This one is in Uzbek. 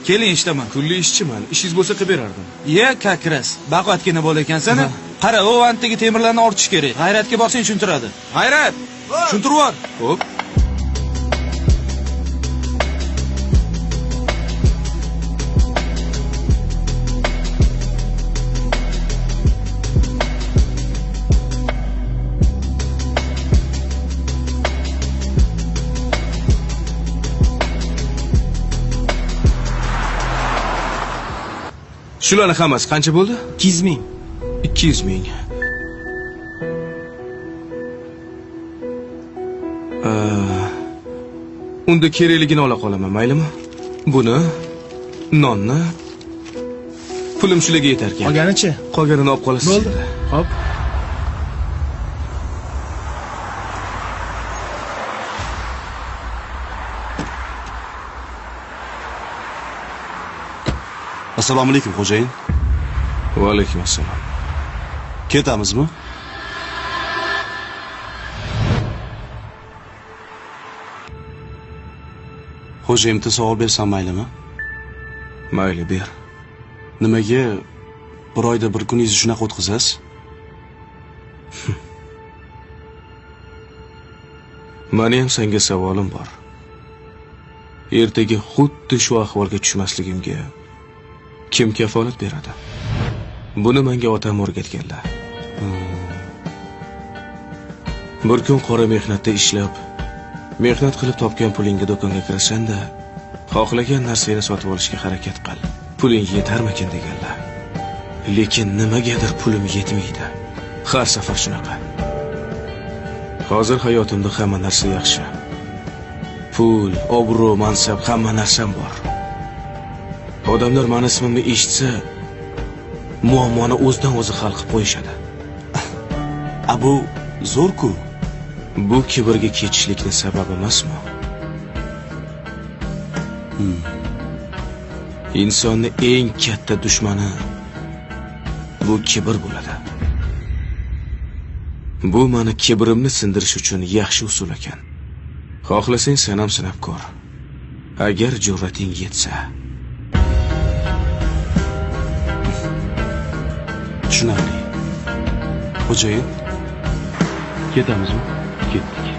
Keling, ishdaman. Kunli ishchiman. Ishingiz bo'lsa qilib berardim. Ye, как раз. Baquvvatgina bola ekansan. Qara, u antdagi temirlarni ortish kerak. G'ayratga borsang tushuntiradi. G'ayrat! Tushuntirib yubor. Xo'p. Shularni hammasi qancha bo'ldi? 200 ming. 200 ming. Unda kerakligini ola qolaman, maylimi? Buni, nonni, pulim shularga yetarkan. Qolganichi? Qolganini olib qolasiz. Bo'ldi. Xo'p. Assalomu alaykum, xo'jayin. Va alaykum assalom. Ketamizmi? Xo'jayim, bitta savol bersam maylimi? Mayli, ber. Nimaga bir oyda bir kuningizni shunaqa o'tkazasiz? Mani ham senga savolim bor. Ertaga xuddi shu ahvolga tushmasligimga kim kafolat beradi? Buni menga otam o'rgatganlar. Bir kun qora mehnatda ishlab, mehnat qilib topgan pulingga do'konga kirasan-da, xohlagan narsangni sotib olishga harakat qil. Puling yetarmikin deganlar. Lekin nimagadir pulim yetmaydi. Har safar shunaqa. Hozir hayotimda hamma narsa yaxshi. Pul, obro', mansab, hamma narsam bor. Odamlar mani ismimni eshitsa, muammoni o'zidan o'zi hal qilib qo'yishadi. A bu zo'r-ku. Bu kibrga ketishlikni sababi emasmi? Insonni eng katta dushmani bu kibr bo'ladi. Bu mani kibrimni sindirish uchun yaxshi usul ekan. Xohlasang sen ham sinab ko'r. Agar jur'ating yetsa. Tushunarli. Xo'jayin, ketamizmi? Ketdik.